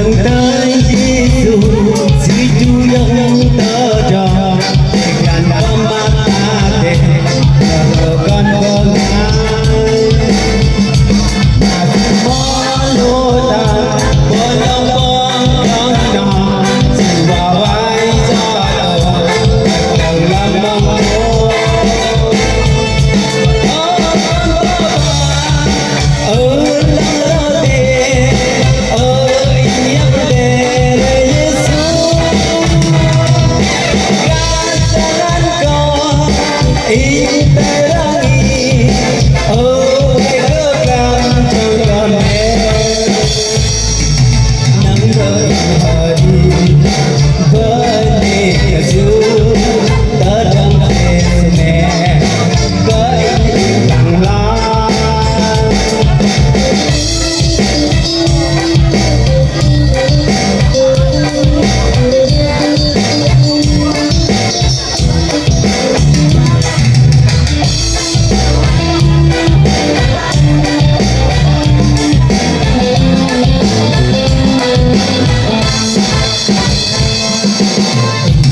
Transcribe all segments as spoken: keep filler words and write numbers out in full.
Tơ Yêsu, Sư čuh yơh tơdrong, tơglan pơmă ta dêh, tơdrong kơn bơngai. Mă mơlô ta, bơlong bơlong nă, Sư wai wai sa tơ, tơdrong lăm mơng. Ơ, lăng rơdêh, ơ, ih ñăp đe Yêsu. Gah jơlan kơ, ih tơrang ih, ơ, ih kơkang čang kơmel. Năng kơ ih hơdip, bơni kơ Sư, tơdang kơ Sư mơ̆n, kơ ih lăng lăng.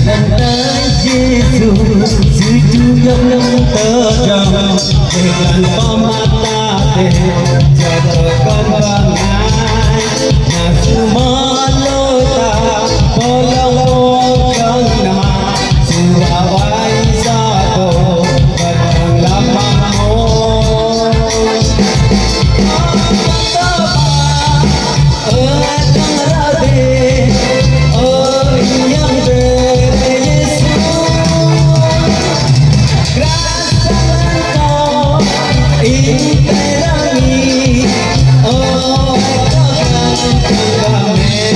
Lăng tơ Yêsu, Sư čuh yơh tơdrong, tơglan pơmă ta dêh, tơdrong kơn bơngai. Mă Sư mơlô ta, bơlong bơlong nă, Sư wai wai sa tơ, tơdrong lăm mơng. Ơ, lăng rơdêh, ơ, ih ñăp đe Yêsu. Gah jơlan kơ, ih tơrang ih, ơ, ih kơkang čang kơmel.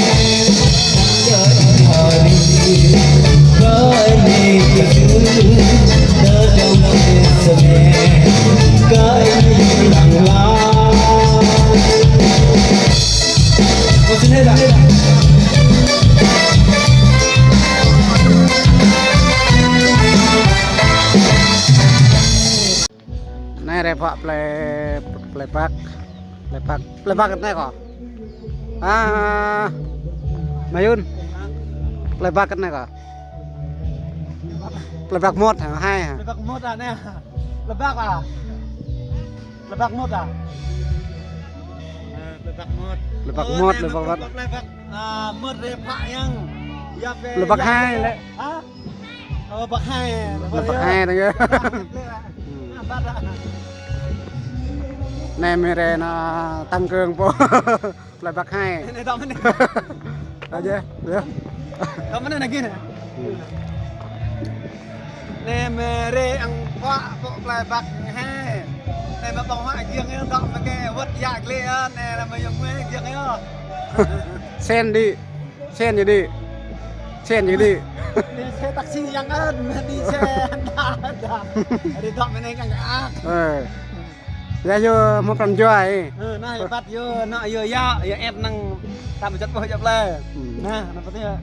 Anai rai pă plei, plei băk, plei băk, plei băk anai kơ. Ah, Mayun. Plei băk anai kơ. Plei băk mơmŏt hă, hai hă. Plei băk mơmŏt anai. Plei băk ah. Plei băk mơmŏt ah. Plei băk mơmŏt. Plei băk mơmŏt, plei băk mơmŏt. Plei băk, ah, mơmŏt rai pă yang. Plei băk hai lĕ. Hă? Ơ, băk hai. Băk hai tơngan. Anai mơ̆ rai nă tăng cương pô. Plei băk hai. Anai dŏ mơ̆n. Aja, ya. Dŏ mơ̆n anai gih nă. Anai mơ̆ rai ang pă pô plei băk hai. Anai mơ̆ ƀơ̆ng huă giang yơh, dŏ mơ̆ kơ wơ̆t yă glĕ yơh, anai mơ̆ yơh mơ̆ giang yơh. Sen đĭ. Sen ñu đĭ. Sen ñu đĭ. Đi xe taxi yang ơn, đi xe đa đa. Đi dŏ mơ̆n anai kăng kơ ah. Ơ. Ya yơh mơ̆ pran jua ih. Ơ, nă yơh băt yơh, nă yơh ya, yơh ĕp năng tam jăt ƀuh jăp lĕ. Nă, nă băt yơh.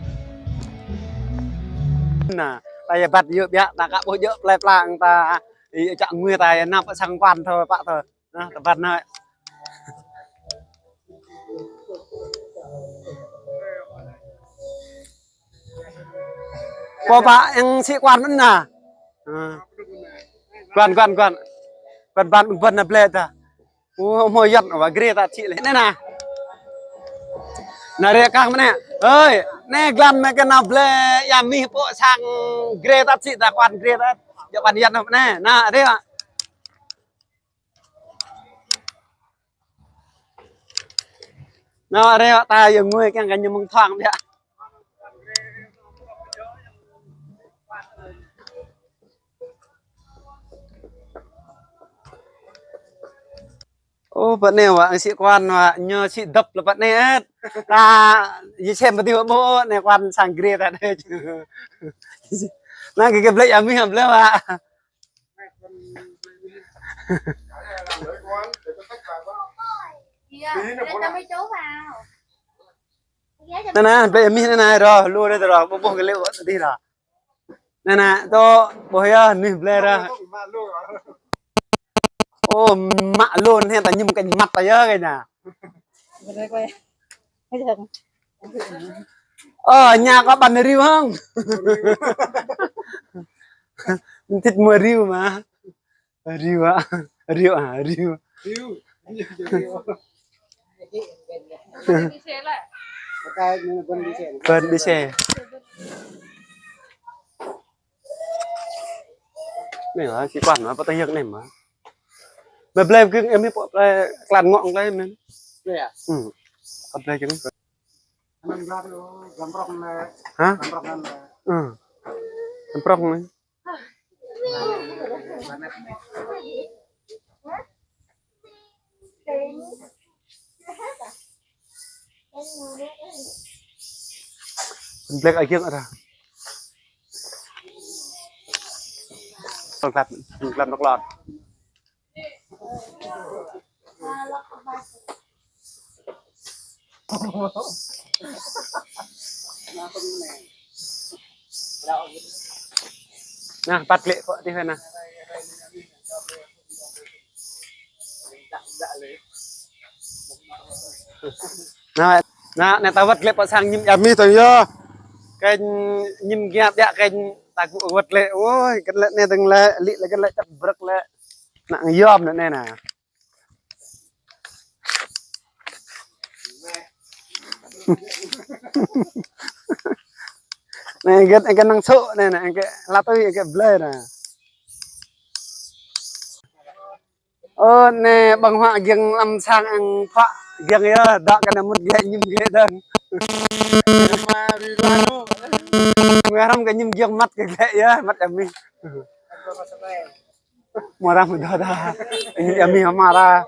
Nă, ta yơh băt yơh biă, ta ka ƀuh jơ̆ plei pla ang ta, ih čă ngui ta yơh năp sang kuan thơ pă thơ. Nă, ta băt nă. Pô pă yang sĭ kuan mơ̆n nă. Kuan, kuan, kuan. Kuan ban, ban nă blĕ ta. Ơ, mơ̆ yăt wa grê ta sĭ lĕ. Anai nă. Nă rai kah mơ̆n nă. Ơi, anai glan mơ̆ kơ nă blĕ ya mih pô sang grê ta sĭ ta kuan grê ta. Jăk ban yăt nă mơ̆n nă. Nă rai. Nă, rai ta yơh ngui kiăng kơ ñu mơ̆ng thoang biă. Ơ, pơ anai wa, sĭ kuan wa, ñu sĭ dŏp lĕ pơ anai ĕt. Ta, yơh sem pơ ti wa ƀuh, anai kuan sang grê ta anai. Nă, kơ kơ blĕ ya mih blĕ wa. Nă, nă, blĕ mih nă, nă, rŏ, lu rê rŏ, ƀuh ƀuh kơ lĕ dih rŏ. Nă, nă, tŏ, ƀuh yơh, mih blĕ rŏ. Ơ, mă lu nă, ta ñum kơ măt ta yơh kơ nă. Blĕ kơ. Ơ, nhà có bánh riu không? Mình thích mua riu mà. Riu à? Riu à? Riu. Bơ̆n đi xe. Anai hă, sĩ quan hă, pơtơyơk anai mơ̆n. Mă blai kơ em hă, pơblai klan ngŏ anai mơ̆n. Blai hă? Ừ. Pơblai kơ. Hă? Jamprong anai. Pơblek ai giŏng ară. Pơglăp, pơglăp nŏk lŏt. Nah, păt lĕ pơ tih nah. Nah, nah, anai ta wơ̆t lĕ pơ sang ñim yă mih tơ̆ng yơh. Kơ ñim giăm biă kơ ta gŭ wơ̆t lĕ. Ôi, kơ lĕ anai tơ̆ng lĕ, lĭ lĕ kơ lĕ čăp brơ̆k lĕ. Nah, yom anai nah. Anai, anai, anai năng sŏ anai, anai, anai, la tui, anai, blai anai. Ơ, anai, ƀơ̆ng huă giŏng lăm sang ang phuă giŏng yơh, dŏ kơ anai mŭt glaĭ ñim glaĭ dơ̆ng. Mơ̆ răm kơ ñim giŏng măt kơ glaĭ yơh, măt yă mih. Mơrăm dah dah. Ini yă mih mơrăm.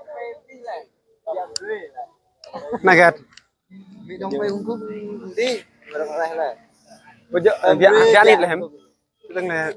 Naget. Bơjơ̆, biă, biă nit lĕ hăm. Tơ̆ng lĕ.